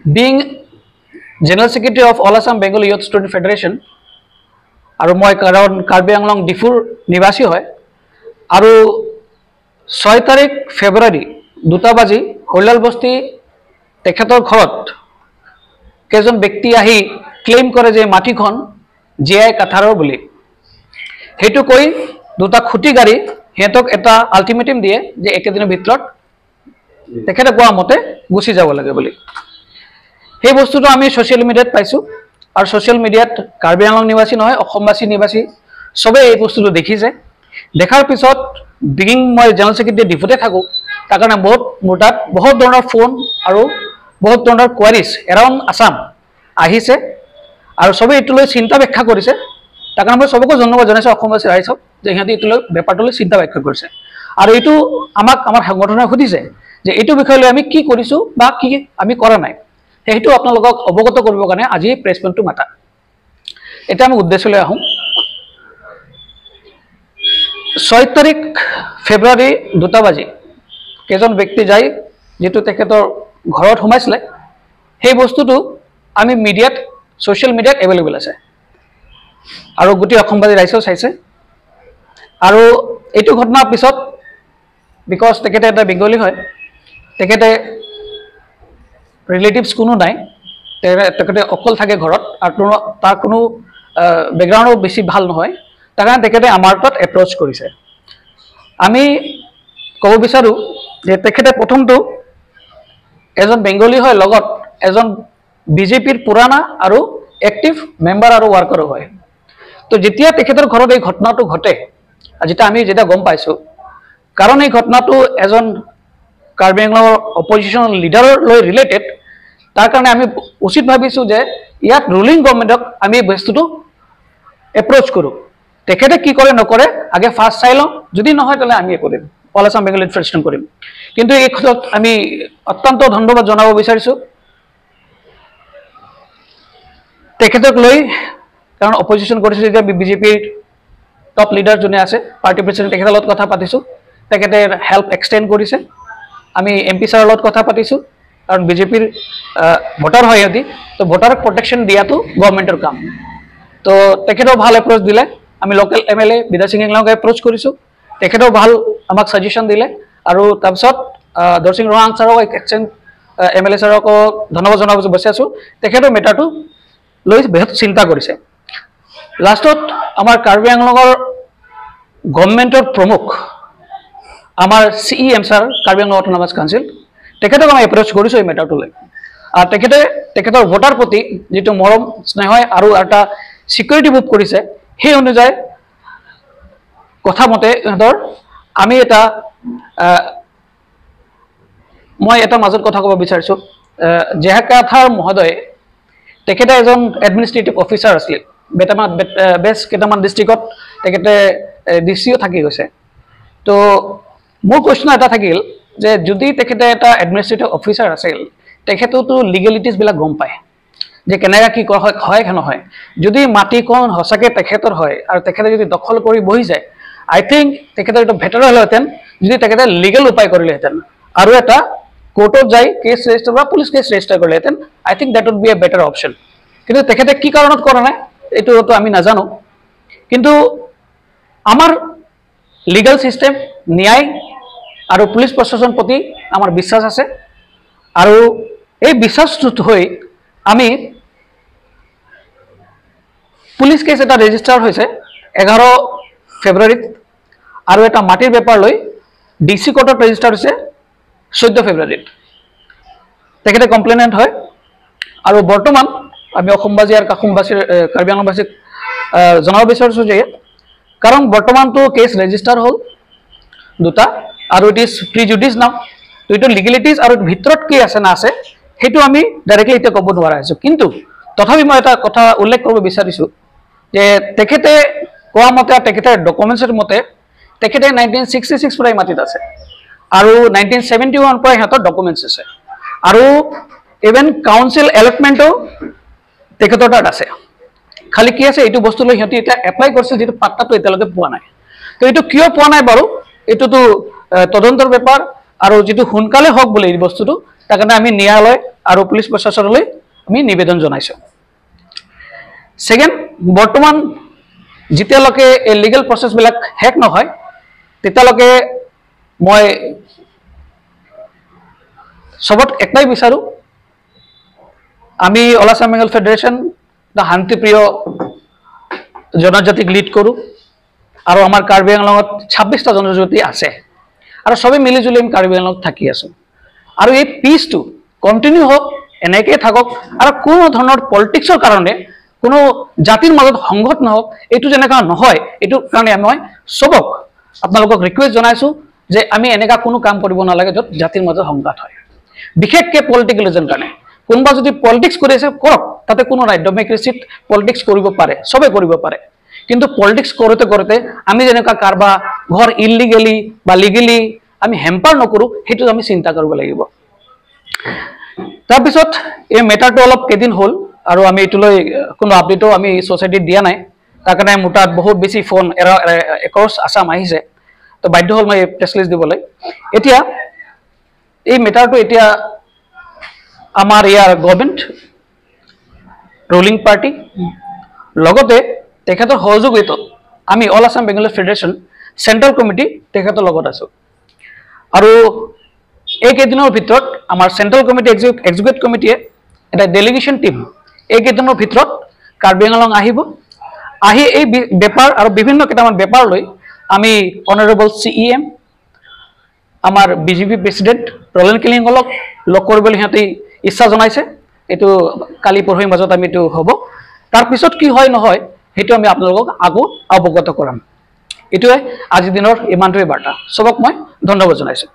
Being General Secretary of All Assam Bengal Youth Student Federation আৰু মই কাৰণ কাৰ্বি আংলং ডিফুৰ নিবাসী হয় আৰু 6 তাৰিখ ফেব্ৰুৱাৰী 2টা বাজি হৰিলাল বস্তি তেখেতৰ ঘৰত কেইজন ব্যক্তি আহি ক্লেইম কৰে যে মাটিখন জে আই কাথাৰৰ বুলি। সেইটো কৈ দুটা খুঁটি গাড়ী সিহঁতক এটা আল্টিমেটাম দিয়ে যে একেদিনৰ ভিতৰত তেখেতে কোৱা মতে গুচি যাব লাগে বুলি। সেই বস্তুটো আমি ছ'চিয়েল মিডিয়াত পাইছোঁ আৰু ছ'চিয়েল মিডিয়াত কাৰ্বি আংলং নিবাসী নহয় অসমবাসী নিবাসী চবেই এই বস্তুটো দেখিছে। দেখাৰ পিছত বিগিং মই জেনেৰেল ছেক্ৰেটাৰী ডিফুতে থাকোঁ, তাৰ কাৰণে বহুত মোৰ তাত বহুত ধৰণৰ ফোন আৰু বহুত ধৰণৰ কোৱাৰিজ এৰাউণ্ড আছাম আহিছে আৰু চবেই এইটো লৈ চিন্তা ব্যাখ্যা কৰিছে। তাৰ কাৰণে মই চবকে ধন্যবাদ জনাইছোঁ অসমবাসী ৰাইজক যে সিহঁতে এইটো লৈ বেপাৰটো লৈ চিন্তা ব্যাখ্যা কৰিছে আৰু এইটো আমাক আমাৰ সংগঠনে সুধিছে যে এইটো বিষয় লৈ আমি কি কৰিছোঁ বা কি আমি কৰা নাই, সেইটো আপোনালোকক অৱগত কৰিবৰ কাৰণে আজি প্ৰেছ মিটটো মাতা। এতিয়া আমি উদ্দেশ্যলৈ আহোঁ। 6 তাৰিখ ফেব্ৰুৱাৰী 2টা বাজি কেইজন ব্যক্তি যায় যিটো তেখেতৰ ঘৰত সোমাইছিলে সেই বস্তুটো আমি মিডিয়াত ছ'চিয়েল মিডিয়াত এভেইলেবল আছে আৰু গোটেই অসমবাসী ৰাইজেও চাইছে। আৰু এইটো ঘটনাৰ পিছত because তেখেতে এটা বেংগলী হয়, তেখেতে ৰিলেটিভছ কোনো নাই, তেখেতে অকল থাকে ঘৰত আৰু তাৰ কোনো বেকগ্ৰাউণ্ডো বেছি ভাল নহয়, তাৰ কাৰণে তেখেতে আমাৰ তাত এপ্ৰ'চ কৰিছে। আমি ক'ব বিচাৰোঁ যে তেখেতে প্ৰথমটো এজন বেংগলী হয়, লগত এজন বিজেপিৰ পুৰাণা আৰু এক্টিভ মেম্বাৰ আৰু ৱাৰ্কাৰো হয়। তো যেতিয়া তেখেতৰ ঘৰত এই ঘটনাটো ঘটে, যেতিয়া আমি যেতিয়া গম পাইছোঁ, কাৰণ এই ঘটনাটো এজন কাৰ্বি আংলঙৰ অপজিশ্যন লিডাৰলৈ ৰিলেটেড, তাৰ কাৰণে আমি উচিত ভাবিছোঁ যে ইয়াত ৰুলিং গভৰ্ণমেণ্টক আমি বস্তুটো এপ্ৰ'চ কৰোঁ। তেখেতে কি কৰে নকৰে আগে ফাৰ্ষ্ট চাই লওঁ, যদি নহয় তেনে আমি কৰিম, অল আছাম বেংগলী ফেডাৰেশ্যন কৰিম। কিন্তু এই ক্ষেত্ৰত আমি অত্যন্ত ধন্যবাদ জনাব বিচাৰিছোঁ তেখেতক লৈ, কাৰণ অপজিশ্যন কৰিছে যেতিয়া বিজেপিৰ টপ লিডাৰ যোনে আছে পাৰ্টি প্ৰেচিডেণ্ট তেখেতৰ লগত কথা পাতিছোঁ, তেখেতে হেল্প এক্সটেণ্ড কৰিছে। আমি এম পি ছাৰৰ লগত কথা পাতিছোঁ, কাৰণ বিজেপিৰ ভোটাৰ হয় সিহঁতি, তো ভোটাৰক প্ৰটেকশ্যন দিয়াটো গভৰ্ণমেণ্টৰ কাম। তো তেখেতেও ভাল এপ্ৰ'চ দিলে। আমি লোকেল এম এল এ বিদ্যা সিং ইংলাঙক এপ্ৰ'চ কৰিছোঁ, তেখেতেও ভাল আমাক ছাজেশ্যন দিলে। আৰু তাৰপিছত দৰ্শিং ৰহাং ছাৰক এক্সচেঞ্জ এম এল এ ছাৰকো ধন্যবাদ জনাব বিচাৰিছোঁ, তেখেতেও মেটাৰটো লৈ বহুত চিন্তা কৰিছে। লাষ্টত আমাৰ কাৰ্বি আংলঙৰ গভৰ্ণমেণ্টৰ প্ৰমুখ আমাৰ C E M sir Karbi Anglong autonomous council, তেখেতক আমি এপ্ৰ'চ কৰিছোঁ এই মেটাৰটোলৈ। আৰু তেখেতে তেখেতৰ ভোটাৰ প্ৰতি যিটো মৰম স্নেহ আৰু এটা ছিকিউৰিটি বুক কৰিছে, সেই অনুযায়ী কথা মতে ইহঁতৰ আমি এটা মই এটা মাজত কথা ক'ব বিচাৰিছোঁ। জেহাকাথাৰ মহোদয়ে তেখেতে এজন এডমিনিষ্ট্ৰেটিভ অফিচাৰ আছিল, বেছ কেইটামান ডিষ্ট্ৰিক্টত তেখেতে ডি চিও থাকি গৈছে। তো মোৰ কুৱেশ্যন এটা থাকিল যে যদি তেখেতে এটা এডমিনিষ্ট্ৰেটিভ অফিচাৰ আছিল, তেখেতেওতো লিগেলিটিজবিলাক গম পায় যে কেনেকৈ কি কৰা হয় হয় নহয়। যদি মাটিখন সঁচাকৈ তেখেতৰ হয় আৰু তেখেতে যদি দখল কৰি বহি যায়, আই থিংক তেখেতৰ এইটো বেটাৰ হ'লহেঁতেন যদি তেখেতে লিগেল উপায় কৰিলেহেঁতেন আৰু এটা কোৰ্টত যাই কেছ ৰেজিষ্টাৰ বা পুলিচ কেছ ৰেজিষ্টাৰ কৰিলেহেঁতেন। I think that would be a better option. কিন্তু তেখেতে কি কাৰণত কৰা নাই এইটোতো আমি নাজানো। কিন্তু আমাৰ লিগেল ছিষ্টেম, ন্যায় আৰু পুলিচ প্ৰশাসন প্ৰতি আমাৰ বিশ্বাস আছে আৰু এই বিশ্বাসটোত হৈ আমি পুলিচ কেছ এটা ৰেজিষ্টাৰ হৈছে 11 ফেব্ৰুৱাৰীত আৰু এটা মাটিৰ বেপাৰ লৈ ডি চি কোৰ্টত ৰেজিষ্টাৰ হৈছে 14 ফেব্ৰুৱাৰীত। তেখেতে কমপ্লেইনেণ্ট হয় আৰু বৰ্তমান আমি অসমবাসী আৰু কাখুমবাসীৰ কাৰ্বি আংলংবাসীক জনাব বিচাৰিছোঁ যে কাৰণ বৰ্তমানটো কেছ ৰেজিষ্টাৰ হ'ল দুটা আৰু it is প্ৰিজুডিছ নাও, তো এইটো লিগেলিটিজ আৰু ভিতৰত কি আছে না আছে সেইটো আমি ডাইৰেক্টলি এতিয়া ক'ব নোৱাৰা হৈছোঁ। কিন্তু তথাপি মই এটা কথা উল্লেখ কৰিব বিচাৰিছোঁ যে তেখেতে কোৱা মতে আৰু তেখেতৰ ডকুমেণ্টছৰ মতে তেখেতে 1966 পৰাই মাটিত আছে আৰু 1971 পৰাই সিহঁতৰ ডকুমেণ্টছ আছে আৰু ইভেন কাউন্সিল এলটমেণ্টো তেখেতৰ তাত আছে। খালি কি আছে এইটো বস্তু লৈ সিহঁতি এতিয়া এপ্লাই কৰিছে, যিটো পাট্টাটো এতিয়ালৈকে পোৱা নাই। তো এইটো কিয় পোৱা নাই বাৰু এইটোতো তদন্তৰ বেপাৰ আৰু যিটো সোনকালে হওক বুলি এই বস্তুটো, তাৰ কাৰণে আমি ন্যায়ালয় আৰু পুলিচ প্ৰশাসনলৈ আমি নিবেদন জনাইছোঁ। ছেকেণ্ড, বৰ্তমান যেতিয়ালৈকে এই লিগেল প্ৰচেছবিলাক শেষ নহয় তেতিয়ালৈকে মই চবত একটাই বিচাৰোঁ, আমি অল আছাম বেংগল ফেডাৰেশ্যন শান্তিপ্ৰিয় জনজাতিক লিড কৰোঁ আৰু আমাৰ কাৰ্বি আংলঙত 26টা জনজাতি আছে আৰু চবেই মিলিজুলি আমি কাৰ্বি আংলঙত থাকি আছোঁ। আৰু এই পিচটো কণ্টিনিউ হওক, এনেকৈয়ে থাকক আৰু কোনো ধৰণৰ পলিটিক্সৰ কাৰণে কোনো জাতিৰ মাজত সংঘত নহওক, এইটো যেনেকুৱা নহয়, এইটোৰ কাৰণে মই চবক আপোনালোকক ৰিকুৱেষ্ট জনাইছোঁ যে আমি এনেকুৱা কোনো কাম কৰিব নালাগে য'ত জাতিৰ মাজত সংঘাত হয়, বিশেষকৈ পলিটিকেল ৰিজন কাৰণে। কোনোবা যদি পলিটিক্স কৰি আছে কৰক, তাতে কোনো নাই, ডেম'ক্ৰেচিত পলিটিক্স কৰিব পাৰে, চবে কৰিব পাৰে। কিন্তু পলিটিক্স কৰোঁতে কৰোঁতে আমি যেনেকুৱা কাৰোবাৰ ঘৰ ইলিগেলি বা লিগেলি আমি হেম্পাৰ নকৰোঁ, সেইটো আমি চিন্তা কৰিব লাগিব। তাৰপিছত এই মেটাৰটো অলপ কেইদিন হ'ল আৰু আমি এইটোলৈ কোনো আপডেটো আমি ছ'চাইটিত দিয়া নাই, তাৰ কাৰণে মোৰ তাত বহুত বেছি ফোন এক্ৰছ আছাম আহিছে, তো বাধ্য হ'ল মই প্ৰেছ ৰিলিজ দিবলৈ। এতিয়া এই মেটাৰটো এতিয়া আমাৰ ইয়াৰ গভৰ্ণমেণ্ট, ৰুলিং পাৰ্টি, লগতে তেখেতৰ সহযোগিতাত আমি all Assam Bengali federation central committee তেখেতৰ লগত আছোঁ। আৰু এইকেইদিনৰ ভিতৰত আমাৰ চেণ্ট্ৰেল কমিটি এক্সিকিউটিভ কমিটিয়ে এটা ডেলিগেশ্যন টীম এইকেইদিনৰ ভিতৰত কাৰ্বি আংলং আহিব, আহি এই বেপাৰ আৰু বিভিন্ন কেইটামান বেপাৰ লৈ আমি অনাৰেবল CEM, আমাৰ বিজেপি প্ৰেচিডেণ্ট ৰলেন কিলিংগলক লগ কৰিবলৈ সিহঁতে ইচ্ছা জনাইছে। এইটো কালি পৰহিৰ মাজত আমি এইটো হ'ব, তাৰপিছত কি হয় নহয় সেইটো আমি আপোনালোকক আকৌ অৱগত কৰাম। এইটোৱে আজিৰ দিনৰ ইমানটোৱে বাৰ্তা। চবক মই ধন্যবাদ জনাইছোঁ।